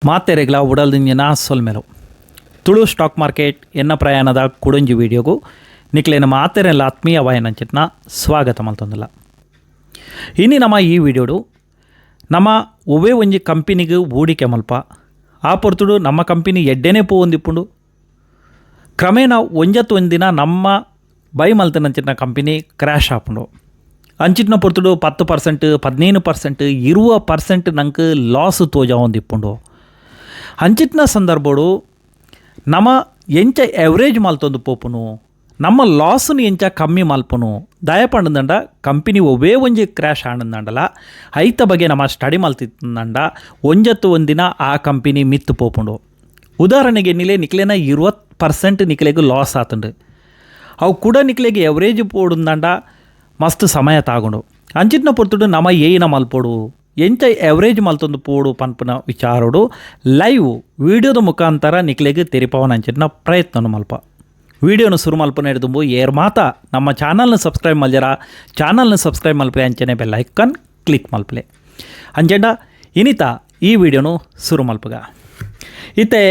ಮಾತೆರೆಗ್ಲ ಉಡಲ್ದಿಂಜಿನ ಸೊಲ್ಮೆಲು Tulu stock market ಎನ್ನ ಪ್ರಯಾಣದ ಕುಡೊಂಜಿ ವಿಡಿಯೋಗು ನಿಕ್ಲೇನ ಮಾತೆರೆಲ್ಲ ಆತ್ಮೀಯ ವಾಯನಂಚಿತ್ನ ಸ್ವಾಗತ ಮಲ್ತೊಂದುಲ್ಲ. ಇನಿ ನಮ್ಮ ಈ ವಿಡಿಯೋಡು ನಮ್ಮ ಒವ್ವೇ ಒಂಜಿ ಕಂಪನಿಗೆ ಹೂಡಿಕೆ ಮಲ್ಪ ಆ ಪೊರ್ತುಡು ನಮ್ಮ ಕಂಪನಿ ಎಡ್ಡೆನೇ ಪೋವೊಂದಿಪ್ಪುಂಡು. ಕ್ರಮೇಣ ಒಂಜತ್ತು ಒಂದಿನ ನಮ್ಮ ಬೈ ಮಲ್ತನಂಚಿನ ಕಂಪನಿ ಕ್ರ್ಯಾಶ್ ಆಪುಂಡು. ಅಂಚಿಟ್ನ ಪೊರ್ತುಡು 10% 15% 20% ನಂಗೆ ಲಾಸ್ ತೋಜಾವೊಂದಿಪ್ಪುಂಡು. ಅಂಚಿಟ್ನ ಸಂದರ್ಭಡು ನಮ್ಮ ಎಂಚ ಎವರೇಜ್ ಮಲ್ತೊಂದು ಪೋಪುನು, ನಮ್ಮ ಲಾಸ್ನು ಎಂಚ ಕಮ್ಮಿ ಮಲ್ಪುನು, ದಯಪಂಡದಂಡ ಕಂಪನಿ ಒವ್ವೇ ಒಂಜಿ ಕ್ರ್ಯಾಶ್ ಆನಂದಂಡಲ ಐತ ಬಗ್ಗೆ ನಮ್ಮ ಸ್ಟಡಿ ಮಲ್ತಿತ್ತಂಡ ಒಂಜತ್ತು ಒಂದಿನ ಆ ಕಂಪನಿ ಮಿತ್ತು ಪೋಪುಂಡು. ಉದಾಹರಣೆಗೆ ನಿಲೆ ನಿಕ್ಲೇನ 20% ನಿಕ್ಲೆಗ್ ಲಾಸ್ ಆತುಂಡು, ಅವು ಕೂಡ ನಿಕ್ಲೆಗ್ ಎವರೇಜ್ ಪೋಡುಂದಂಡ ಮಸ್ತ್ ಸಮಯ ತಾಗುಂಡು. ಅಂಚಿಟ್ನ ಪೊರ್ತುಡು ನಮ ಏನ ಮಲ್ಪೊಡು, ಎಂಚ ಎವರೇಜ್ ಮಲ್ತೊಂದು ಪೋಡು ಪನ್ಪುನ ವಿಚಾರೋಡು ಲೈವ್ ವಿಡಿಯೋದ ಮುಖಾಂತರ ನಿಕ್ಲೆಗ್ ತೆರಿಪವನ ಅಂಚಿಟ್ನ ಪ್ರಯತ್ನ ಮಲ್ಪ. ವಿಡಿಯೋನು ಶುರು ಮಲ್ಪನ ಹಿಡಿದುಂಬು ಏರ್ ಮಾತ ನಮ್ಮ ಚಾನಲ್ನ ಸಬ್ಸ್ಕ್ರೈಬ್ ಮಲ್ಜರ ಚಾನಲ್ನ ಸಬ್ಸ್ಕ್ರೈಬ್ ಮಲ್ಪಲೆ, ಅಂಚನೆ bell icon click ಮಲ್ಪಲೆ. ಅಂಚೆಂಡ ಇನಿತ ಈ ವಿಡಿಯೋನು ಶುರು ಮಲ್ಪಗ. ಇತ್ತೆ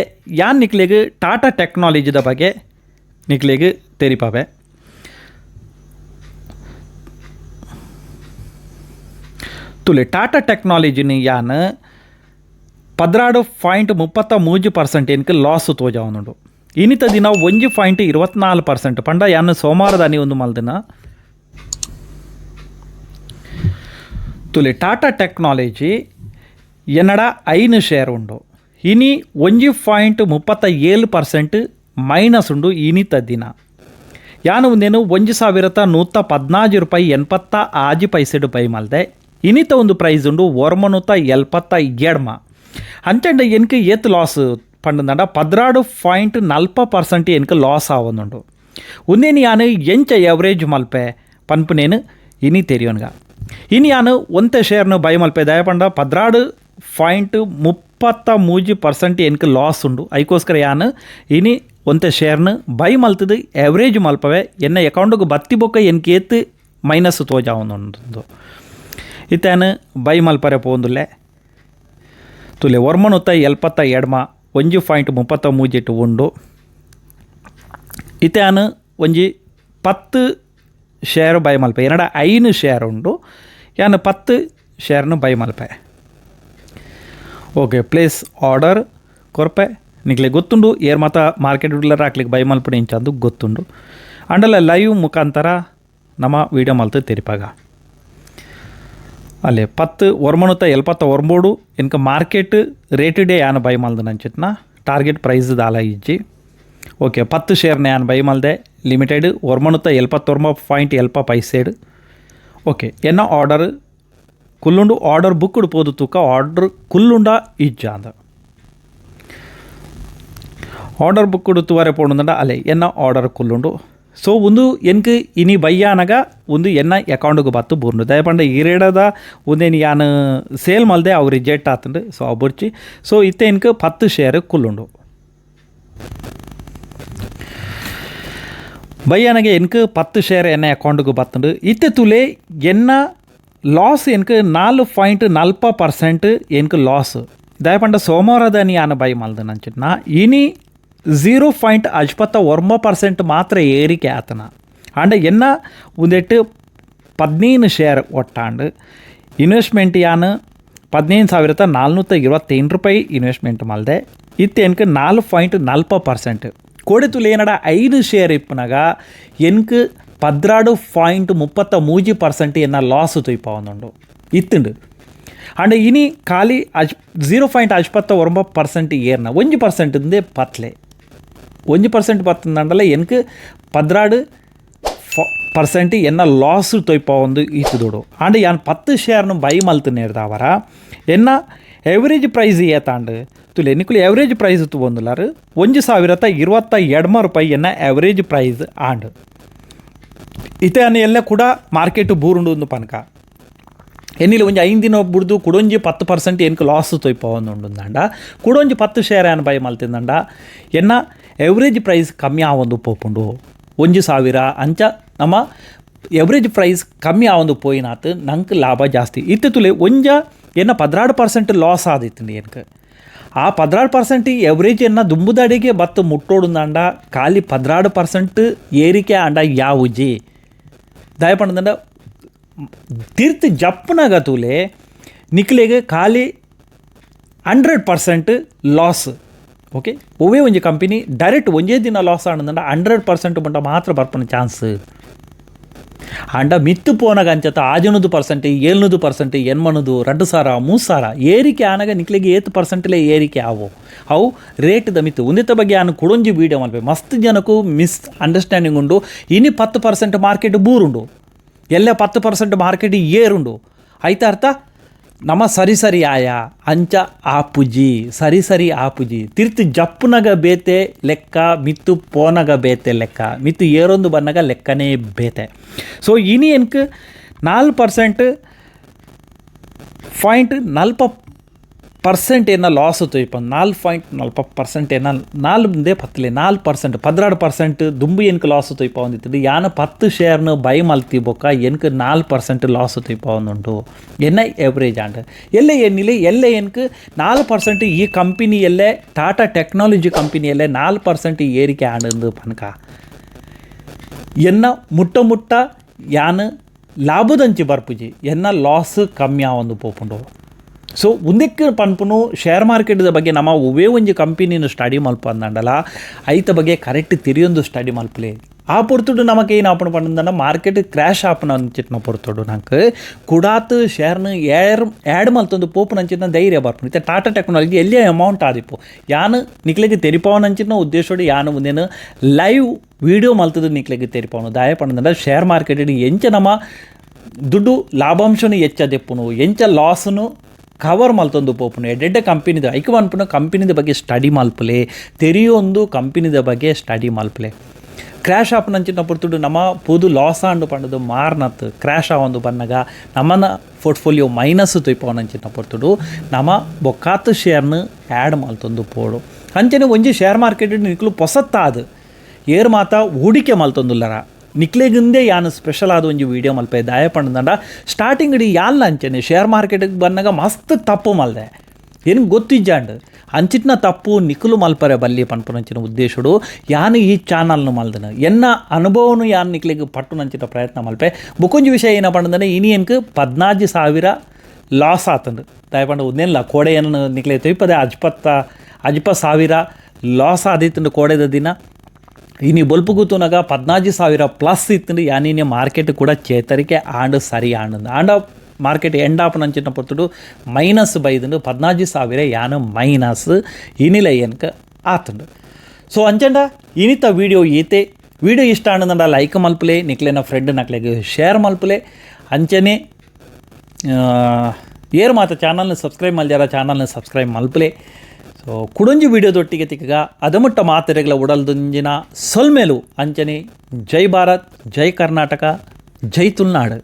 ಯಾನ್ ನಿಕ್ಲೆಗ್ ಟಾಟಾ ಟೆಕ್ನಾಲಜಿದ ಬಗ್ಗೆ ನಿಕ್ಲೆಗ್ ತೆರಿಪಾವೆ. ತುಲೆ ಟಾಟಾ ಟೆಕ್ನಾಲಜಿನ ಯಾನ್ 16.33% ಎನ್ಕ್ ಲಾಸ್ ತೋಜಾವೊಂದುಂಡು. ಇನಿತ ದಿನ 1.24% ಪಂಡ ಯಾನ್ ಸೋಮವಾರದಾನಿ ಒಂದು ಮಲ್ದಿನ. ತುಲೆ ಟಾಟಾ ಟೆಕ್ನಾಲಜಿ ಎನ್ನಡ 5 ಶೇರ್ ಉಂಡು. ಇನಿ 1.37% ಮೈನಸ್ ಉಂಡು ಇನಿತ ದಿನ. ಯಾನು ಒಂದೇನು 1114 ರೂಪಾಯಿ 86 ಪೈಸೆಡು ಬೈ ಮಲ್ದೆ. ಇನಿತ ಒಂದು ಪ್ರೈಸ್ ಉಂಡು 972. ಅಂಚಂಡ ಎನ್ಕ್ ಏತ್ ಲಾಸ್ ಪಂಡಂದಂಡ 16.40% ಎನ್ಕ್ ಲಾಸ್ ಆವೊಂದುಂಡು. ಉಂದೇನು ಯಾನು ಎಂಚ ಎವರೇಜ್ ಮಲ್ಪೆ ಪನ್ಪುನೇನು ಇನಿ ತೆರಿಯೋನ್ಗ. ಇನಿ ಯಾನು ಒಂತೆ ಶೇರ್ನು ಬೈ ಮಲ್ಪೆ ದಯಪಂಡ 16.33% ಎನ್ಕ್ ಲಾಸ್ ಉಂಡು. ಐಕೋಸ್ಕರ ಯಾನು ಇನಿ ಒಂತೆ ಶೇರ್ನು ಬೈ ಮಲ್ತದು ಎವರೇಜ್ ಮಲ್ಪವೆ ಎನ್ನ ಅಕೌಂಟ್ಗೆ ಬತ್ತಿ ಬೊಕ್ಕ ಎನ್ಕ್ ಏತ್ ಮೈನಸ್ ತೋಜಾವೊಂದುಂಡು. ಇತ್ತಾನು ಬೈ ಮಲ್ಪರೆ ಪೋಂದುಲ್ಲೆ. ತುಲೆ 972 1.33 ಉಂಡು. ಇತ್ತಾನು ಒಂಜಿ 10 ಶೇರ್ ಬೈ ಮಲ್ಪೆ, ಎನ್ನಡ 5 ಶೇರ್ ಉಂಡು, ಯಾನು 10 ಶೇರ್ನು ಬೈ ಮಲ್ಪೆ. Okay, place order ಕೊರ್ಪೆ. ನಿಕ್ಲೆ ಗೊತ್ತುಂಡು ಏರ್ ಮಾತ ಮಾರ್ಕೆಟ್ ಉಡ್ಲರ ಹಾಕ್ಲಿಕ್ಕೆ ಬೈ ಮಲ್ಪುನ ಇಂಚಂದು ಗೊತ್ತುಂಡು. ಅಂಡಲ ಲೈವ್ ಮುಖಾಂತರ ನಮ್ಮ ವೀಡಿಯೋ ಮಲ್ತು ತೆರಿಪಾಗ. ಅಲ್ಲೇ 10 979 ಎನ್ಕ ಮಾರ್ಕೆಟ್ ರೇಟುಡೇ ಯಾನ್ ಬೈ ಮಲ್ದ ನಂಚಿತ್ನ ಟಾರ್ಗೆಟ್ ಪ್ರೈಸ್ ದಾಲ ಇಜ್ಜಿ. ಓಕೆ, 10 ಶೇರ್ನ ಯಾನ್ ಬೈ ಮಲ್ದೆ ಲಿಮಿಟೆಡ್ 979.70 ಪೈಸೆಡ್. ಓಕೆ, ಎನ್ನ ಆರ್ಡರ್ ಕುಲ್ಲುಂಡು ಆರ್ಡರ್ ಬುಕ್ಡ್ ಪೋದು ತೂಕ ಆರ್ಡರ್ ಕುಲ್ಲುಂಡ ಇಜ್ಜ ಅಂದ. ಆರ್ಡರ್ ಬುಕ್ಡ್ ತೂವರೆ ಪೋಂಡುಂಡ ಅಲ್ಲೇ ಎನ್ನ ಆರ್ಡರ್ ಕುಲ್ಲುಂಡು. ಸೊ ಒಂದು ಎನ್ಕ್ ಇನಿ ಬಯ್ಯಾನಗ ಒಂದು ಎನ್ನ ಅಕೌಂಟ್ಗೆ ಬತ್ತು ಬೂರ್ಂಡು. ದಯಪಂಡ ಈರೇಡದ ಒಂದೇನು ಯಾನ್ ಸೇಲ್ ಮಲ್ದೆ ಅವು ರಿಜೆಕ್ಟ್ ಆತುಂಡು. ಸೊ ಅವು ಬೊರ್ಚಿ. ಸೊ ಇತ್ತೆ ಎನ್ಕ್ 10 ಶೇರ್ ಕುಲ್ಲುಂಡು. ಬಯ್ಯಾನಗೆ ಎನ್ಕ್ 10 ಶೇರ್ ಎನ್ನ ಅಕೌಂಟ್ಗೆ ಬತ್ತುಂಡು. ಇತ್ತೆ ತುಲೆ ಎನ್ನ ಲಾಸ್ ಎನ್ಕ್ 4.40% ಎನ್ಕ್ ಲಾಸ್. ದಯಪಂಡ ಸೋಮವಾರದಾನಿ ಯಾನ್ ಬೈ ಮಲ್ದ ನಂಚಿಟ್ನ ಇನಿ 0.59% ಮಾತ್ರ ಏರಿಕೆ ಆತನ. ಆಂಡ ಎನ್ನ ಒಂದೆಟ್ಟು 15 ಶೇರ್ ಒಟ್ಟಾಂಡು ಇನ್ವೆಸ್ಟ್ಮೆಂಟ್ ಯಾನ್ 15,425 ರೂಪಾಯಿ ಇನ್ವೆಸ್ಟ್ಮೆಂಟ್ ಮಲ್ದೆ. ಇತ್ತೆ ಎನ್ಕ್ 4.40%. ಕೋಡೆ ತುಲೆ ಏನಡ 5 ಶೇರ್ ಇಪ್ಪುನಗ ಎನ್ಕ್ 16.33% ಎನ್ನ ಲಾಸ್ ತೊಯ್ಪಾವೊಂದುಂಡು ಇತ್ತುಂಡು. ಆಂಡ ಇನಿ ಖಾಲಿ 0.59% ಏರ್ನ 1% ಇಂದೇ ಪತ್ಲೆ 1% ಪತ್ತಂದಂಡಲ ಎನ್ಕ್ 16% ಎನ್ನ ಲಾಸ್ ತೊಯ್ಪಾವೊಂದು ಈತುದೋಡು. ಆಂಡ ಯಾನ್ 10 ಶೇರ್ನು ಬೈ ಮಲ್ತು ನೇರ್ದಾವರ ಎನ್ನ ಎವರೇಜ್ ಪ್ರೈಸ್ ಏತಾಂಡು ತುಲೆ ನಿಕುಲು ಎವರೇಜ್ ಪ್ರೈಸ್ ತೂವೊಂದುಲ್ಲಾರು 1022 ರೂಪಾಯಿ ಎನ್ನ ಎವರೇಜ್ ಪ್ರೈಸ್ ಆಂಡ್. ಇತ್ತೆ ಅನ್ನ ಎಲ್ಲ ಕೂಡ ಮಾರ್ಕೆಟ್ ಬೂರುಂಡು ಒಂದು ಪನಕ ಎನ್ನಿಲ ಒಂಜಿ 5 ದಿನ ಬುಡ್ದು ಕುಡೊಂಜಿ 10% ಎನ್ಕ್ ಲಾಸ್ ತೊಯ್ಪಾವೊಂದುಂಡು. ಕುಡೊಂಜಿ 10 ಶೇರ್ ಯಾನ್ ಬೈ ಮಲ್ತಿಂದಂಡ ಎನ್ನ ಎವರೇಜ್ ಪ್ರೈಸ್ ಕಮ್ಮಿ ಆವೊಂದು ಪೋಪುಂಡು 1000 ಅಂಚ ನಮ್ಮ ಎವರೇಜ್ ಪ್ರೈಸ್ ಕಮ್ಮಿ ಆವೊಂದು ಪೋಯಿನಾತ್ ನಂಗೆ ಲಾಭ ಜಾಸ್ತಿ. ಇತ್ತೆ ತುಲೆ ಒಂಜ ಎನ್ನ 16% ಲಾಸ್ ಆದಿತ್ತುಂಡು ಎನ್ಕ್. ಆ 12% ಎವರೇಜ್ ಎನ್ನ ದುಂಬುದಡಿಗೆ ಬತ್ತು ಮುಟ್ಟೋಡುಂದಾಂಡ ಖಾಲಿ 12% ಏರಿಕೆ ಆಂಡ ಯಾವುಜಿ ದಯಪಂಡ ತೀರ್ಥ ಜಪ್ಪನಾಗ ತೂಲೆ ನಿಕ್ಲೆಗೆ ಖಾಲಿ 100% ಲಾಸ್. ಓಕೆ, ಒವ್ವೇ ಒಂಜಿ ಕಂಪನಿ ಡೈರೆಕ್ಟ್ ಒಂಜೇ ದಿನ ಲಾಸ್ ಆಂಡ 100% ಬಂಟ ಮಾತ್ರ ಬರ್ಪನ ಚಾನ್ಸ್. ಆಂಡ ಮಿತ್ತು ಪೋನಾಗ ಅಂಚತ 600%, 700%, 800, 2000, 3000 ಏರಿಕೆ ಆನಾಗ ನಿಕ್ಲೆಗೆ ಏತ್ ಪರ್ಸೆಂಟ್ಲೇ ಏರಿಕೆ ಆವು ಅವು ರೇಟ್ದ ಮಿತ್ತು. ಒಂದಿತ್ತ ಬಗ್ಗೆ ಆನು ಕುಡೊಂಜಿ ವೀಡಿಯೋ ಮಲ್ಪೆ ಮಸ್ತ್ ಜನಕ್ಕೂ ಮಿಸ್ ಅಂಡರ್ಸ್ಟ್ಯಾಂಡಿಂಗ್ ಉಂಡು. ಇನಿ 10% ಮಾರ್ಕೆಟ್ ಬೂರುಂಡು, ಎಲ್ಲ 10% ಮಾರ್ಕೆಟ್ ಏರುಂಡು ಐತ ಅರ್ಥ ನಮ್ಮ ಸರಿ ಸರಿ ಆಯ ಅಂಚ ಆಪುಜಿ, ಸರಿ ಸರಿ ಆಪುಜಿ. ತಿರ್ತು ಜಪ್ಪುನಗ ಬೇತೆ ಲೆಕ್ಕ, ಮಿತ್ತು ಪೋನಗ ಬೇತೆ ಲೆಕ್ಕ, ಮಿತ್ತು ಏರೊಂದು ಬನ್ನಗ ಲೆಕ್ಕನೇ ಬೇತೆ. ಸೊ ಇನಿ ಎನ್ಕ್ 4.40% ಏನ ಲಾಸ್ ತೊಯ್ಪ, 4.40% ಏನ ನಾಲ್ದೇ ಪತ್ತಲೆ 4% 12% ದುಂಬು ಎನ್ಕ್ ಲಾಸ್ ತೊಯ್ಪ ಒಂದಿತ್ತು. ಯಾನ 10 ಶೇರ್ನ ಬೈ ಮಲ್ತಿ ಬೊಕ್ಕ ಎನ್ಕ್ 4% ಲಾಸ್ ತೊಯ್ಪ ಒಂದುಂಟು ಎನ್ನ ಎವರೇಜ್ ಆಂಡ್. ಎಲ್ಲೆ ಎನ್ನಿಲೆ ಎಲ್ಲೆ ಎನ್ಕ್ 4% ಈ ಕಂಪನಿ ಎಲ್ಲೆ ಟಾಟಾ ಟೆಕ್ನಾಲಜಿ ಕಂಪನಿ ಎಲ್ಲೆ 4% ಏರಿಕೆ ಆಂಡ್ ಪನ್ಕ ಎನ್ನ ಮುಟ್ಟ ಮುಟ್ಟ ಯಾನ್ ಲಾಭದಂಚಿ ಬರ್ಪುಜಿ, ಎನ್ನ ಲಾಸ್ ಕಮ್ಮಿ ಆವೊಂದು ಪೋಪುಂಡು. ಸೊ ಉಂದಕ್ಕೆ ಪನ್ಪುನು ಶೇರ್ ಮಾರ್ಕೆಟ್ದ ಬಗ್ಗೆ ನಮ್ಮ ಒವ್ವೇ ಒಂಜಿ ಕಂಪನಿನ ಸ್ಟಡಿ ಮಲ್ಪ ಅಂದಂಡಲ ಐತ ಬಗ್ಗೆ ಕರೆಕ್ಟ್ ತಿರಿಯೊಂದು ಸ್ಟಡಿ ಮಲ್ಪಲೆ. ಆ ಪೊರ್ತುಡು ನಮಕ್ ಏನು ಆಪಣ ಪಂಡಂದ ಮಾರ್ಕೆಟ್ ಕ್ರ್ಯಾಶ್ ಆಪನ ಅಂಚಿಟ್ನ ಪೊರ್ತುಡು ನಂಗೆ ಕುಡಾತ್ ಶೇರ್ನ ಆ್ಯಡ್ ಮಲ್ತೊಂದು ಪೋಪುನ ಅಂಚಿನ ಧೈರ್ಯ ಬರ್ಪುಂಡು. ಇತ್ತೆ ಟಾಟಾ ಟೆಕ್ನಾಲಜಿ ಎಲ್ಲಿಯ ಅಮೌಂಟ್ ಆದಿಪ್ಪು ಯಾನ್ ನಿಕ್ಲೆಗ್ ತೆರಿಪಾವನ ಅಂಚಿನ ಉದ್ದೇಶೋಡು ಯಾನ್ ಮುಂದೇನು ಲೈವ್ ವೀಡಿಯೋ ಮಲ್ತದ ನಿಕ್ಲೆಗ್ ತೆರಿಪಾವನು. ದಾಯ ಪಂಡಂದ ಶೇರ್ ಮಾರ್ಕೆಟ್ ಎಂಚ ನಮ್ಮ ದುಡ್ಡು ಲಾಭಾಂಶನು ಹೆಚ್ಚ ದೆಪ್ಪುನು, ಎಂಚ ಲಾಸ್ನು ಕವರ್ ಮಲ್ತೊಂದು ಪೋಪುನು. ಎಡ್ಡೆಡ್ಡೆ ಕಂಪನಿದ ಐಕ್ ಪನ್ಪುನ ಕಂಪನಿದ ಬಗ್ಗೆ ಸ್ಟಡಿ ಮಲ್ಪಲೆ, ತೆರಿಯೊಂದು ಕಂಪನಿದ ಬಗ್ಗೆ ಸ್ಟಡಿ ಮಲ್ಪಲೆ. ಕ್ರ್ಯಾಶ್ ಆಪುನಂಚಿನ ಪೊರ್ತುಡು ನಮ್ಮ ಪೂದು ಲಾಸ್ ಆಂಡು ಪಂಡದು ಮಾರ್ನತ್ ಕ್ರ್ಯಾಶ್ ಆವೊಂದು ಬನ್ನಗ ನಮ್ಮನ ಪೋರ್ಟ್ಫೋಲಿಯೋ ಮೈನಸ್ ತೊಯ್ಪವನಂಚಿನ ಪೊರ್ತುಡು ನಮ್ಮ ಬೊಕ್ಕಾತ್ ಶೇರ್ನ ಆ್ಯಡ್ ಮಲ್ತೊಂದು ಪೋಡು. ಅಂಚನೆ ಒಂಜಿ ಶೇರ್ ಮಾರ್ಕೆಟ್ ನಿಕ್ಲು ಪೊಸತ್ತಾದ್ ಏರ್ ಮಾತ ಹೂಡಿಕೆ ಮಲ್ತೊಂದುಲ್ಲರ ನಿಕ್ಲೆಗಿಂದೇ ಯಾನ್ ಸ್ಪೆಷಲ್ ಆದ ಒಂಜಿ ವೀಡಿಯೋ ಮಲ್ಪೆ. ದಾಯ ಪಂಡಂಡ ಸ್ಟಾರ್ಟಿಂಗ್ ಇಡೀ ಯಾಲ್ಲ ಅಂಚನೆ ಶೇರ್ ಮಾರ್ಕೆಟಿಗೆ ಬನ್ನಗ ಮಸ್ತ್ ತಪ್ಪು ಮಲ್ದೆ, ಏನು ಗೊತ್ತಿಜ್ಜಾಂಡ್ ಅಂಚಿಟ್ನ ತಪ್ಪು ನಿಖಲು ಮಲ್ಪರೆ ಬಲ್ಲಿ ಪನ್ಪುನಂಚಿನ ಉದ್ದೇಶಡು ಯಾನ್ ಈ ಚಾನಲ್ನು ಮಲ್ದನ ಎನ್ನ ಅನುಭವನು ಯಾನ್ ನಿಕ್ಲೆಗ್ ಪಟ್ಟುನಂಚಿನ ಪ್ರಯತ್ನ ಮಲ್ಪೆ. ಬೊಕೊಂಜಿ ವಿಷಯ ಏನಪ್ಪ ಪಂಡಂದ್ರೆ ಇನಿ ಎನ್ಕ್ 14,000 ಲಾಸ್ ಆತಂಡು. ದಾಯ ಪಂಡ ಒಂದೇನಿಲ್ಲ ಕೋಡೆ ಏನು ನಿಕ್ಲೆ ತೊಯ್ಪದೆ 50,000 ಲಾಸ್ ಆದಿತ್ತಂಡು ಕೋಡೆದ ದಿನ. ಇನಿ ಬೊಲ್ಪು ಕೂತುನಾಗ 14,000 ಪ್ಲಸ್ ಇತ್ತಂಡು. ಯಾನಿನಿ ಮಾರ್ಕೆಟ್ ಕೂಡ ಚೇತರಿಕೆ ಆಂಡ್ ಸರಿ ಆಂಡ್ ಆಂಡ ಮಾರ್ಕೆಟ್ ಎಂಡ್ ಆಪುನಂಚಿನ ಪೊರ್ತುಡು ಮೈನಸ್ ಬೈದಂಡು 14,000 ಯಾನು ಮೈನಸ್ ಇನಿಲ ಎನ್ಕ ಆತಂಡು. ಸೊ ಅಂಚಂಡ ಇನಿತ ವೀಡಿಯೋ ಈತೆ. ವೀಡಿಯೋ ಇಷ್ಟ ಆಂಡಂಡ ಲೈಕ್ ಮಲ್ಪಲೆ, ನಿಕ್ಲೆನ ಫ್ರೆಂಡ್ ನಕ್ಲೆಗ್ ಶೇರ್ ಮಲ್ಪಲೆ. ಅಂಚನೆ ಏರು ಮಾತ ಚಾನಲ್ನ ಸಬ್ಸ್ಕ್ರೈಬ್ ಮಲ್ಜಾರ ಚಾನಲ್ನ ಸಬ್ಸ್ಕ್ರೈಬ್ ಮಲ್ಪಲೆ. ಸೊ ಕುಡೊಂಜಿ ವೀಡಿಯೋದೊಟ್ಟಿಗೆ ತಿಕ್ಕಗ ಅದಮುಟ್ಟ ಮಾತೆರೆಗಳ ಉಡಲ್ದುಂಜಿನ ಸೊಲ್ಮೇಲು. ಅಂಚನೆ ಜೈ ಭಾರತ್, ಜೈ ಕರ್ನಾಟಕ, ಜೈ ತುಳುನಾಡು.